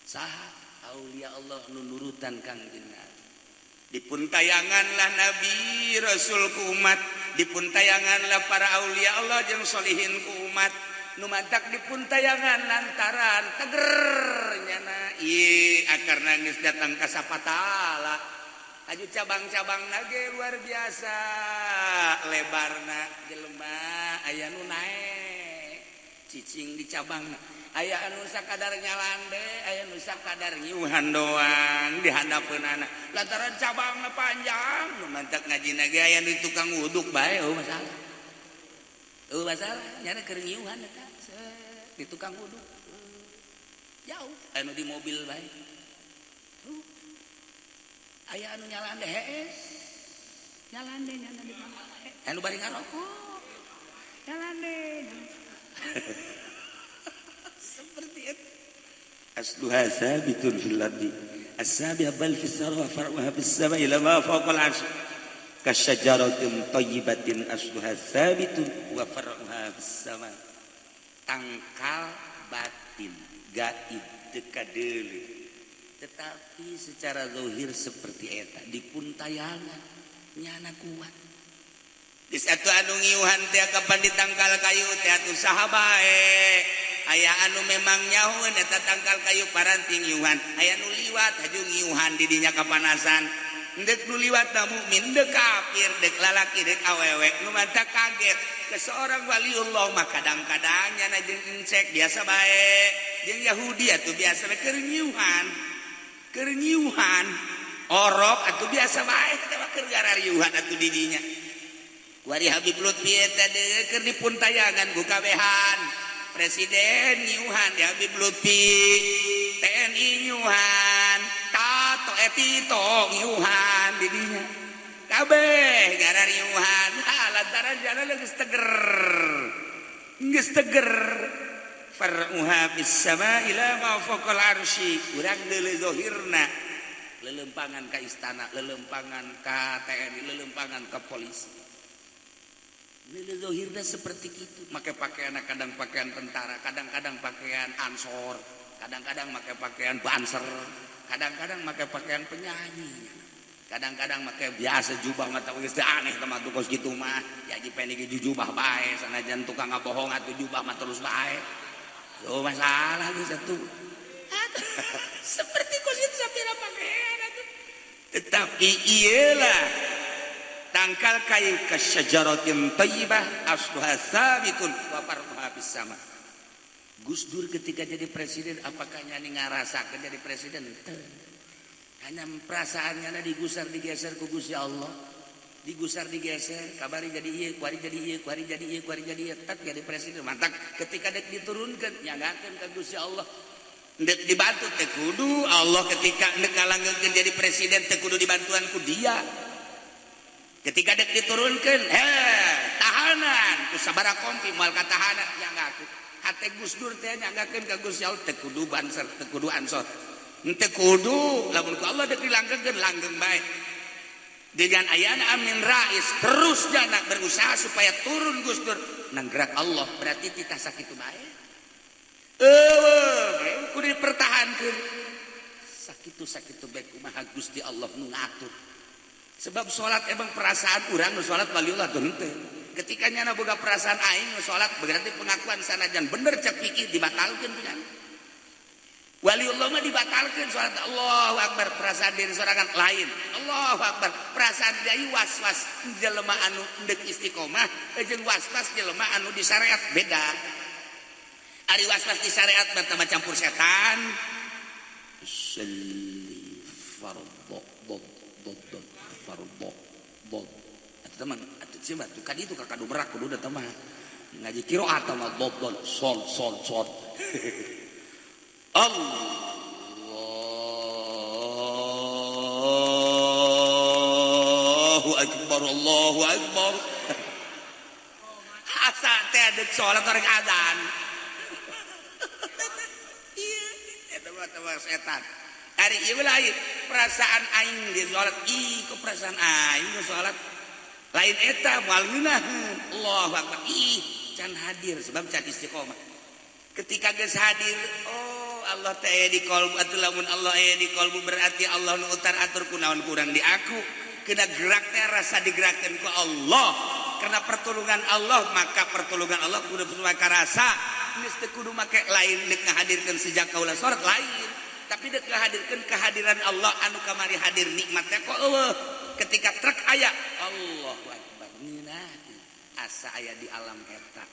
saha aulia Allah nu nurutan Kangjeng Nabi. Dipun tayanganlah nabi rasul ku umat, dipun tayanganlah para aulia Allah jeung solihin ku umat. Nu mantak dipun tayangan lantaran teger nyana ieu akarna geus datang ka sapatala. Aju cabang-cabang ge luar biasa lebarna, jelema aya nu naek cicing di cabangna, aya anu sakadar nyalande, aya nu sakadar nyiuhan doang di handapeunana lantaran cabangna panjang. Nu mantak ngajina ge aya nu tukang wuduk bae, eueuh masalah, eueuh masalah nyana keur nyiuhan eta di tukang wuduk jauh, aya nu di mobil bae, aya anu nyalande hees nyalande nyana di anu bari ngarokok nyalande seperti itu. Asluha sabitun fil ardi as-sabi'a bal fis sarwa far'uha fis sama'i ila ma fawqal arsy kasyajaratin thayyibatin asluha sabitun wa far'uha fis sama. Tangkal batin gaib teu kadeuleu tetapi secara zahir seperti eta dipun tayangan nyana kuat. Di satu anu ngiuhan teh kapan ditangkal kayu teh atuh saha bae. Aya anu memang nyahueun eta tangkal kayu paranti ngiuhan, aya nu liwat haju ngiuhan di dinya kapanasan. Dek nu liwat na mukmin, dek kafir, dek lalaki, dek awewe, nu mantap kaget ke seorang waliullah mah kadang-kadang nyana jeung encek biasa bae, jeung Yahudi atuh biasa bae keur nyiuhan. Keur nyiuhan orok atuh biasa bae teh mah keur garariuhan atuh di dinya. Wari Habib Lutfi eta deui keur dipuntayangan ku kabehan. Presiden nyiuhan di Habib Lutfi, TNI nyiuhan, Tato Etito nyiuhan di dinya. Kabeh garariuhan, lantaran jalan geus teger. Geus teger. Far'uha fis sama ila ma fawqal arsy. Urang deuleu zahirna. Lelempangan ka istana, lelempangan ka TNI, lelempangan ka polisi. Lele zahirna seperti itu, make pakaian kadang pakaian tentara, kadang-kadang pakaian ansor, kadang-kadang make pakaian banser, kadang-kadang make pakaian penyanyi, kadang-kadang make biasa jubah mata geus teu aneh teh mah kos kitu mah, ya ji pendek jubah bae sanajan tukang ngabohong atuh jubah mah terus bae. Oh masalah geus atuh. Seperti kos kitu sapira pakaian atuh. Tetapi iyalah tangkal kayu kasyajaratin thayyibah asluha sabitun wa far'uha fis sama. Gus Dur ketika jadi presiden apakah nyani ngarasakeun jadi presiden? Teu. Hanya perasaannya digusar digeser ku Gusti Allah. Digusar digeser, kabari jadi ieu, kuari jadi ieu, kuari jadi ieu, kuari jadi ieu, tak jadi presiden. Mantak ketika dek diturunkeun nyanggakeun ka Gusti Allah. Dek dibantu teu kudu Allah ketika dek ngalanggengkeun jadi presiden teu kudu dibantuan ku dia. Ketika dek diturunkan, tahanan, ku sabara kompi moal katahanan nyanggakeun. Hate Gus Dur teh nyanggakeun ka Gusti Allah teu kudu banser, teu kudu ansor. Teu kudu lamun ku Allah dek dilanggengkeun langgeng bae. Dengan ayana Amin Rais terus jana berusaha supaya turun Gus Dur nanggerak Allah berarti titah sakitu bae. Eueuh, kudu dipertahankeun. Sakitu-sakitu bae kumaha Gusti Allah nu ngatur. Sebab salat emang perasaan urang nu salat waliullah tuh henteu. Ketika nyana boga perasaan aing nu salat berarti pengakuan sanajan bener cek pikir dibatalkeun punya. Waliullah mah dibatalkeun salat Allahu akbar perasaan diri sorangan lain. Allahu akbar perasaan deui was-was jelema anu deuk istiqomah jeung was-was jelema anu di syariat beda. Ari was-was di syariat mah tambah campur setan. Salli fardhu dod dod fardhu dod. Atuh teman, atuh sih batu kadi itu kakak berak kudu da mah. Ngaji qiraat mah dod dod sol sol sol. Allahu akbar Allahu akbar. Asa teh deuk salat orang azan. Ieu eta mah setan. Ari ieu lain perasaan aing di salat, ih kok perasaan aing di salat lain eta moal ngeunaheun. Allahu akbar. Ih can hadir sebab can istiqomah. Ketika geus hadir, oh Allah teh aya di kalbu atuh lamun Allah aya di kalbu berarti Allah nu utar atur kunaon kurang di aku. Kena gerak teh rasa digerakkeun ku Allah. Karena pertolongan Allah maka pertolongan Allah kudu maka rasa geus teu kudu make lain deuk ngahadirkeun sejak kaula salat lain. Tapi dek ngahadirkeun kehadiran Allah anu kamari hadir nikmat teh kok eueuh. Ketika truk aya Allahu akbar ngeunaheun asa aya di alam eta.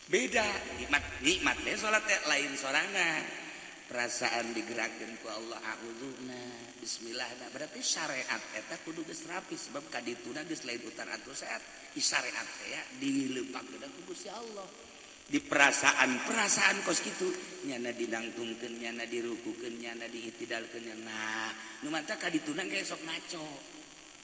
Beda nikmat nikmat teh salat teh lain sorangan. Perasaan digerakkeun ku Allah a'udzuna bismillah berarti syariat eta kudu geus rapi sebab kadituna geus lain utar atur sehat. Syariat teh ya dileumpangkeun ku Gusti Allah. Di perasaan-perasaan kos kitu nyana didangtungkeun nyana dirukukeun nyana diitidalkeun. Nah nu manta kadituna ge sok ngaco.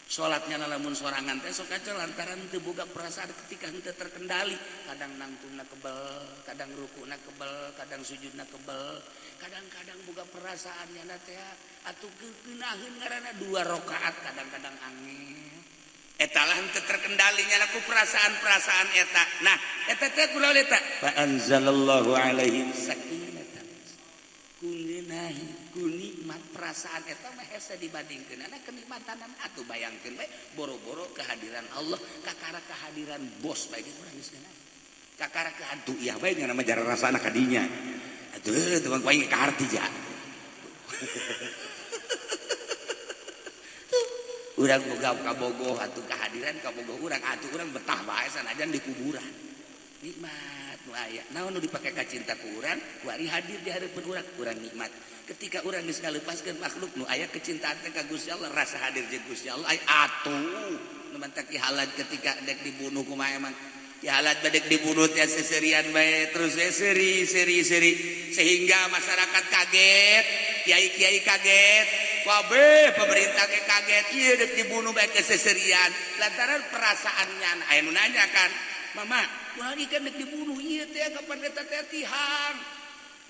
Salatnya lamun sorangan teh sok ngaco lantaran teu boga perasaan ketika henteu terkendali. Kadang nangtungna kebel, kadang rukuna kebel, kadang sujudna kebel, kadang-kadang boga perasaan nyana teh atuh keunaheun ngaranna 2 rakaat kadang-kadang angin. Eta lah henteu terkendalinya ku perasaan-perasaan eta. Nah, eta teh kula eta. Fa anzalallahu alaihim sakinatan. Ku ngeunahi, ku nikmat perasaan eta mah hese dibandingkeun ana kenikmatanan atuh bayangkeun bae boro-boro kehadiran Allah kakara kehadiran bos bae ge urang geus ngeunah. Kakara ke hantu iya bae nya nama jara rasana ka dinya. Atuh teu bang aing kaharti ja. Urang boga kabogoh atuh kehadiran kabogoh urang atuh urang betah bae sanajan di kuburan. Nikmat nu aya. Naon nu dipake ka cinta ku urang, kuari hadir di hareupeun urang, urang nikmat. Ketika urang geus ngalepaskeun makhluk nu aya kecintaan teh ka Gusti Allah, rasa hadir jeung Gusti Allah aya atuh. Nu mantak halat ketika dek dibunuh kumaha emang. Ki halat badek dibunuh teh seserian bae terus we seri seri seri sehingga masyarakat kaget, kiai-kiai kaget, kabeh pemerintah ge kaget, ieu dek dibunuh bae ke seserian lantaran perasaannya aya nu nanya kan, "Mama, kunaon ieu dek dibunuh ieu teh ka pendeta teh tihang,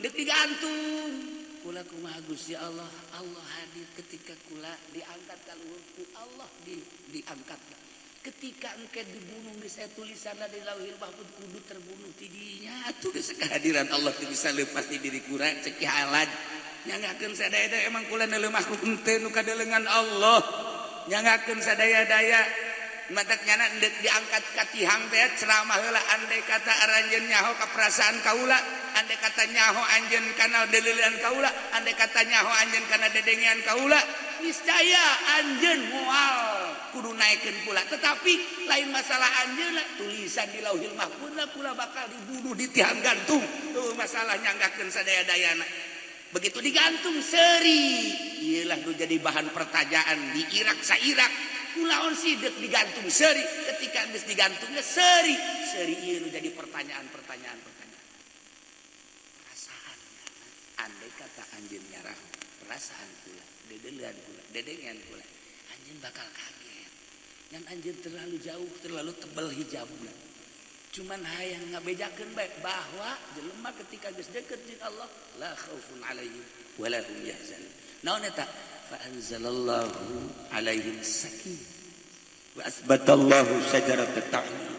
dek digantung." Kula kumaha Gusti Allah, Allah hadir ketika kula diangkat ka luhur ku Allah diangkat. Ketika engke dibunuh geus aya tulisanna di Lauhil Mahfuz kudu terbunuh ti dinya atuh geus kehadiran Allah teu bisa leupas di diri kura cek Ki Halaj. Nyangakeun sadaya emang kula neuleuh makhluk henteu nu kadelengan Allah. Nyangakeun sadaya-daya matak nyana deuk diangkat ka tihang teh ceramah heula andai kata aranjeun nyaho ka perasaan kaula, andai kata nyaho anjeun kana deleulean kaula, andai kata nyaho anjeun kana dedengean kaula, niscaya anjeun moal kudu naekeun kula. Tetapi lain masalah anjeun tulisan di Lauhil Mahfuz kula bakal dibunuh di tiang gantung. Tuh masalah nyanggakeun sadaya-dayana. Begitu digantung seri, iyalah nu jadi bahan pertanyaan di Irak sa Irak. Kulaon sih dek digantung seri, ketika geus digantungnya seri, seri ieu nu jadi pertanyaan-pertanyaan pertanyaan. Perasaannya, andai kata anjeun nyarah, perasaan kula, dedelean kula, dedengean kula, anjeun bakal kaget. Yang anjeun terlalu jauh, terlalu tebal hijabna. Cuman hayang ngabejakeun bae bahwa jelema ketika geus deket jeung Allah, la khaufun alaihim wa la hum yahzanun. Naon eta? Fa anzalallahu alaihim sakinah wa asbatallahu syajarat at-ta'lim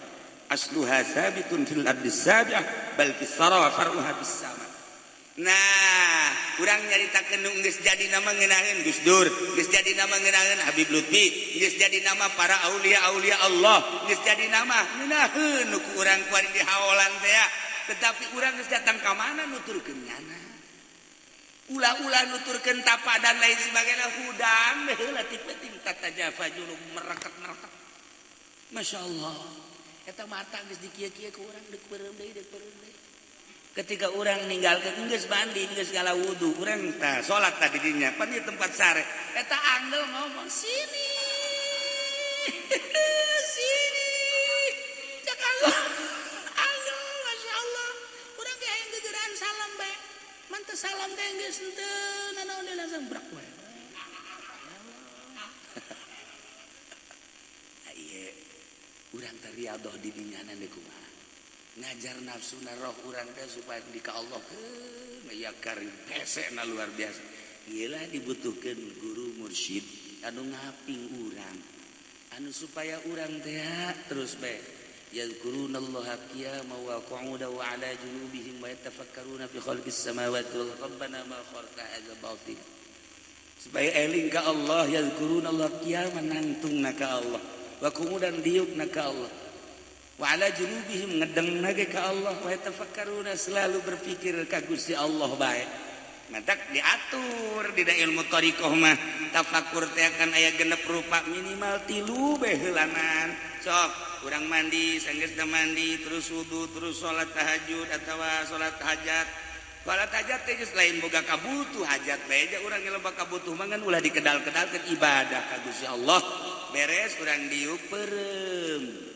asluha sabitun fil ardi sabi'ah bal fis sara wa far'uha bis sama. Nah, urang nyaritakeun nu geus jadi nama ngeunaheun Gus Dur, geus jadi nama ngeunaheun Habib Lutfi, geus jadi nama para aulia-aulia Allah, geus jadi nama ngeunaheun nu ku urang kuari di haolan teh. Tetapi urang geus datang ka mana nuturkeun nyana. Ulah-ulah nuturkeun tapa dan lain sebagainya hudang heula ti penting tatajafa junub merekat-merekat. Masya Allah. Eta mata geus dikieu-kieu ku urang deuk peureum deui deuk peureum deui. Ketika urang ninggalkeun geus mandi geus ngala wudu, urang tah salat tah di dinya, pan ieu tempat sare. Eta anggel ngomong sini. Sini. Cek anggel. Anggel Masya Allah. Urang ge hayang gegeran salam bae. Manteu salam teh geus henteu nanaon deui langsung brak we. Ieu urang teh riadoh di dinyana deui kumaha. Ngajar nafsu na roh urang teh supaya di ka Allah keun ya karim hesena luar biasa. Ieulah dibutuhkeun guru mursyid anu ngaping urang. Anu supaya urang teh terus bae yadhkurunallaha qiyaman wa qu'udan wa 'ala junubihim wa yatafakkaruna fi khalqis samawati wal rabbana ma khalaqta hadza batil. Supaya eling ka Allah yadhkurunallaha qiyaman nangtungna ka Allah wa qu'udan diukna ka Allah. Wa ala junubihim ngedeng nage ka Allah wa yatafakkaruna selalu berpikir ka Gusti Allah bae. Matak diatur dina ilmu thariqah mah tafakur teh akan aya genep rupa minimal 3 bae heulanan. Sok urang mandi sanggeusna mandi terus wudu terus salat tahajud atawa salat hajat. Salat hajat teh geus lain boga kabutuh hajat bae ja urang loba kabutuh mah ngan ulah dikedal-kedalkeun ibadah ka Gusti Allah. Beres urang diuk peureum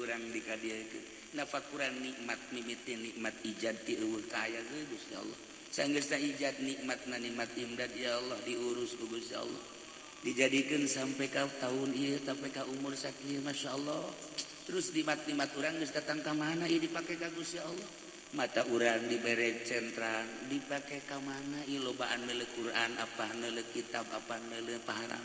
urang dikadiakeun nafakuran nikmat mimiti nikmat ijad ti eueuh ka aya ge Gusti Allah. Sanggeusna ijad nikmatna nikmat imdad ya Allah diurus ku Gusti Allah. Dijadikeun sampai ka tahun ieu sampai ka umur sakieu masyaallah. Terus nikmat-nikmat urang geus datang ka mana ieu dipake ka Gusti Allah. Mata urang dibere centran dipake ka mana ieu lobaan meuleuh Quran apa meuleuh kitab apa meuleuh paharam.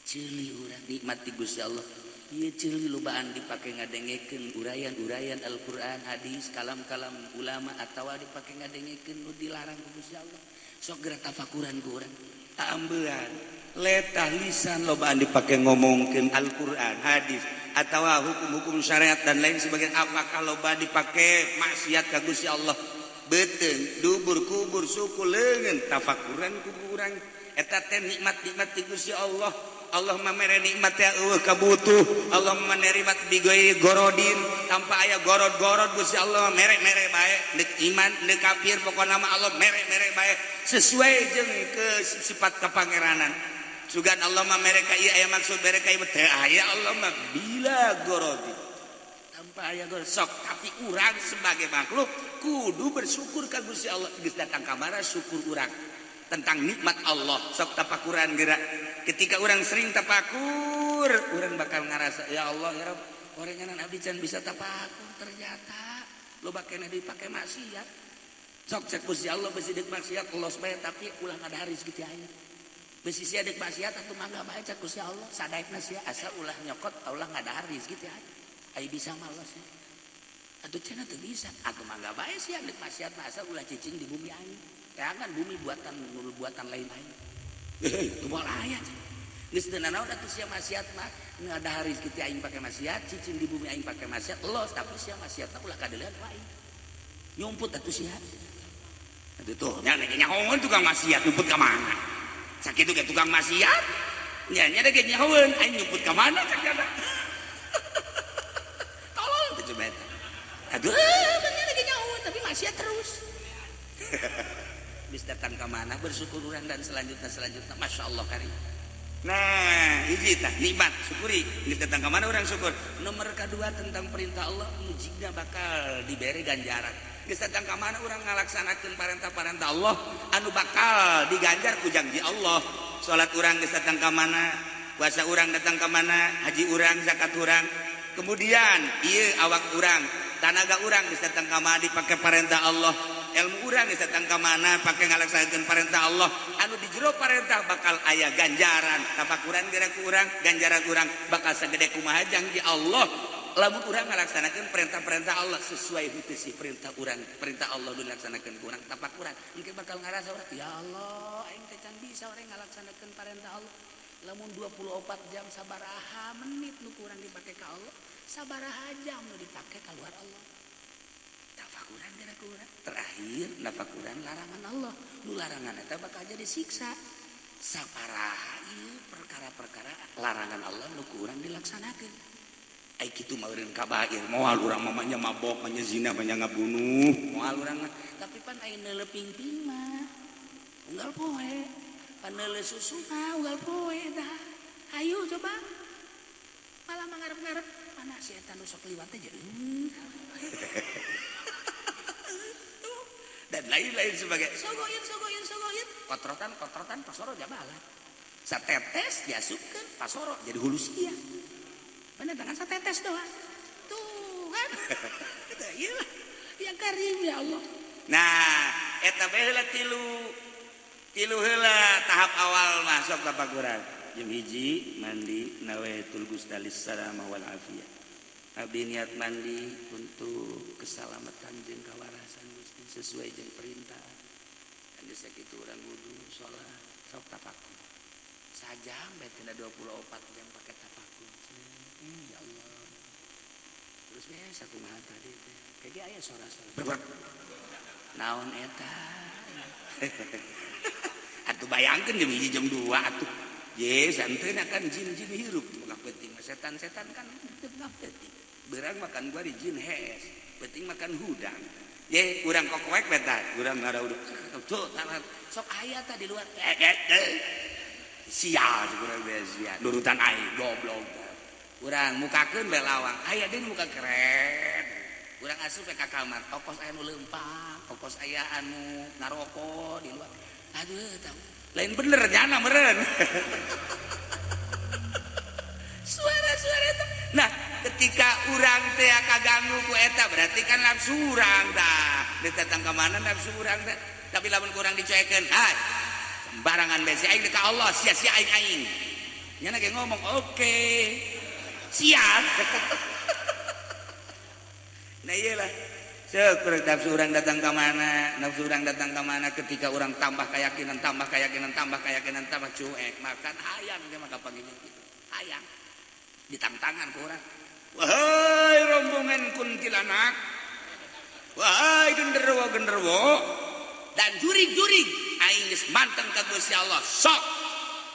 Ceuli urang nikmat ti Gusti Allah. Ieu ceuli lobaan dipake ngadengekeun uraian-uraian Al-Qur'an, hadis, kalam-kalam ulama atawa dipake ngadengekeun nu dilarang ku Gusti Allah. Sok geura tafakuran ku urang. Taambean, letah lisan lobaan dipake ngomongkeun Al-Qur'an, hadis, atau hukum-hukum syariat dan lain sebagainya, apakah loba dipake maksiat ka Gusti Allah? Beuteung, dubur, kubur, suku, leungeun, tafakuran ku urang eta teh nikmat-nikmat ti Gusti Allah. Allah mah mere nikmat teh eueuh kabutuh. Allah mah nerima bigoi gorodin, tanpa aya gorod-gorod Gusti Allah mere-mere bae, deuk iman deuk kafir pokona mah Allah mere-mere bae sesuai jeung ke sifat kapangeranan. Sugan Allah mah mere ka ieu aya maksud mere ka ieu teu aya, Allah mah bila gorodin tanpa aya gorod sok. Tapi urang sebagai makhluk kudu bersyukur ka Gusti Allah. Geus datang ka mana syukur urang tentang nikmat Allah. Sok tapakuran geura. Ketika orang sering tapakur, orang bakal ngarasa ya Allah ya Rabb, orenganan abdi can bisa tapakur ternyata loba keneh dipake maksiat. Sok cek Gusti Allah besi deuk maksiat los bae tapi ulah ngadahar rezeki ti aing. Besi sia deuk maksiat atuh mangga bae cek Gusti Allah, sadaekna sia asal ulah nyokot ulah ngadahar rezeki ti aing. Ai bisa mah los ya. Atuh cenah teu bisa, atuh mangga bae sia deuk maksiat mah asal ulah cicing di bumi aing. Jangan bumi buatan buatan lain aing. Itu aya geus teu nanaon atuh sia maksiat mah ngadahar rezeki ti aing pake maksiat, cicing di bumi aing pake maksiat los, tapi sia maksiatna ulah kadeuleun ku aing. Nyumput atuh sia. Atuh tuh nya nyahoeun tukang maksiat nyumput ka mana? Sakitu ge tukang maksiat nya nya ge nyahoeun aing nyumput ka mana cak nya. Tolong teh coba eta. Aduh bener ge nyahoeun tapi maksiat terus. Bis datang ke mana bersyukur urang dan selanjutnya selanjutnya Masya Allah karim. Nah hiji tah nikmat syukuri. Geus datang ke mana urang syukur. Nomor kedua tentang perintah Allah mujibna bakal diberi ganjaran. Geus datang ke mana urang ngalaksanakeun parentah-parentah Allah anu bakal diganjar ku janji Allah. Salat urang geus datang ke mana, puasa urang datang ke mana, haji urang, zakat urang. Kemudian ieu awak urang, tanaga urang geus datang ka mana dipake parentah Allah. Ilmu urang geus datang ka mana pake ngalaksanakeun parentah Allah. Anu di jero parentah bakal aya ganjaran. Tafakuran geura ku urang, ganjaran urang bakal sagede kumaha janji Allah. Lamun urang ngalaksanakeun perintah-perintah Allah sesuai henteu si perintah urang, perintah Allah nu dilaksanakeun ku urang, tafakuran engke bakal ngarasa urang, ya Allah aing teh can bisa urang ngalaksanakeun parentah Allah. Lamun 24 jam sabaraha menit nu ku urang dipake ka Allah, sabaraha jam nu dipake kaluar Allah. Tafakuran geura ku urang. Terakhir tafakuran larangan Allah, nu larangan eta bakal jadi siksa. Saparaha ieu perkara-perkara larangan Allah nu ku urang dilaksanakeun. Ai kitu mah eureun kabair, moal urang mah nya mabok, nya zina, nya ngabunuh, moal urang mah. Tapi pan aya neuleuh pingping mah unggal poe, pan neuleuh susu mah unggal poe dah. Hayu coba. Malah mangarep-ngarep mana si eta nu sok liwat teh jeung. Dan lain-lain sebagai sogoin sogoin sogoin, kotrotan kotrotan pasoro jabalan. Satetes diasupkeun pasoro jadi hulu sia. Bener tangan satetes doang. Tuh kan. Iyalah. Ya karim ya Allah. Nah, eta bae heula tilu. Tilu heula tahap awal masuk tafakuran. Jam hiji mandi nawaitul gustalis salama wal afiyah. Abdi niat mandi untuk keselamatan jeung kawarasan Gusti sesuai jeung perintah. Dan geus sakitu urang wudu salat sok tafakur. Sajam bae tina 24 jam pake tafakur. Ya Allah. Terus biasa kumaha tadi teh. Kayak aya sora-sora. Berbek. Naon eta? Atuh bayangkeun jam 1 jam 2 atuh. Ye santeuna kan jin-jin hirup tengah peuting. Setan-setan kan tengah peuting. Beurang makan gua di jin hees, peuting makan hudang. Ye urang kokoek beta, urang ngarauduk. Tuh sok aya tah di luar. Sial urang teh sia. Nurutan aing goblok. Urang mukakeun bae lawang, aya deui muka keren. Urang asup ka kamar, tokos aya nu leumpang, tokos aya anu ngaroko di luar. Aduh, tahu. Lain bener nyana meureun. Suara-suara eta. Nah, ketika urang teh kaganggu ku eta berarti kan nafsu urang tah. Datang ka mana nafsu urang teh? Tapi lamun kurang dicuekeun, hai. Sembarangan bae si aing ka Allah, sia-sia aing aing. Nyana ge ngomong, oke. Siap. Nah iyalah. Syukur nafsu orang datang ke mana, nafsu orang datang ke mana ketika orang tambah keyakinan, tambah keyakinan, tambah keyakinan, tambah cuek, makan hayang dia maka panggilnya gitu. Hayang. Ditangtangan ku urang. Wahai rombongan kuntilanak, wahai genderuwo-genderuwo dan jurig-jurig, aing geus manteng ka Gusti Allah. Sok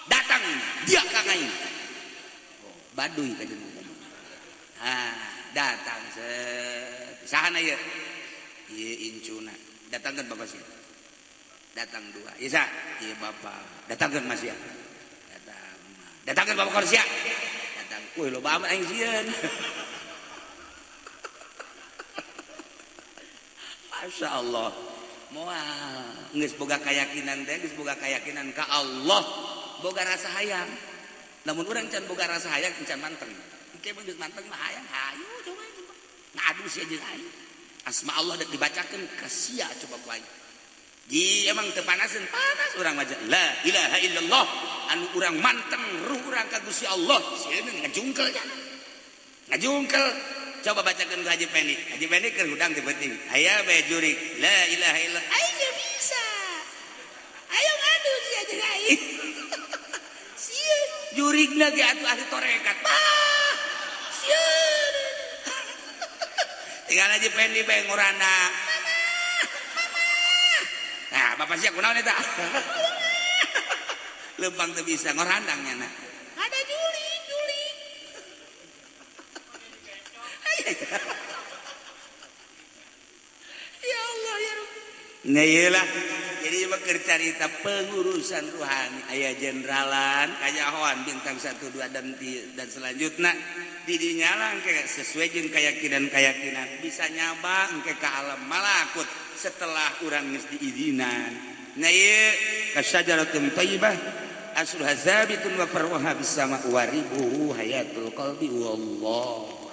datang dia ka aing. Oh, baduy ka jeung. Ah, datang set. Sahana ieu? Ieu incuna. Datangkeun bapak sia. Datang dua. Ieu sa? Ieu bapak. Datangkeun mas sia. Datang. Datangkeun bapak korsia. Datang. Wih, loba amat aing sieun. Masya Allah. Moal geus boga keyakinan teh, geus boga keyakinan ka Allah, boga rasa hayang. Lamun urang can boga rasa hayang, can manteng. Engke mun geus manteng mah hayang, hayu coba ngadu sia jeung aing. Asma Allah dek dibacakeun ka sia coba ku aing. Ji emang teu panaseun, panas urang mah la ilaha illallah anu urang manteng ruh urang ka Gusti Allah, sieun ngajungkel jana. Ngajungkel. Coba bacakeun ku Haji Pendi. Haji Pendi keur hudang teu penting. Aya bae jurig la ilaha illallah. Aing ge bisa. Ayo ngadu sia jeung aing. Sieun jurigna ge atuh ahli tarekat. Bah. Sieun. Tinggal Haji Pendi bae ngurana. Mama, mama. Nah, bapak sia kunaon eta? Lempang teu bisa ngorandang nya. Ada jurig, jurig. Ya Allah ya Rabbi. Nah iyalah. Jadi mah carita pengurusan ruhani aya jeneralan kanyahoan bintang 1 2 dan selanjutnya didinya lah engke sesuai jeung keyakinan-keyakinan bisa nyaba engke ka alam malakut setelah urang geus diizinan. Nah ieu kasyajaratun thayyibah asluha tsabitun wa far'uha bis sama wa ribuhu hayatul qalbi wallah.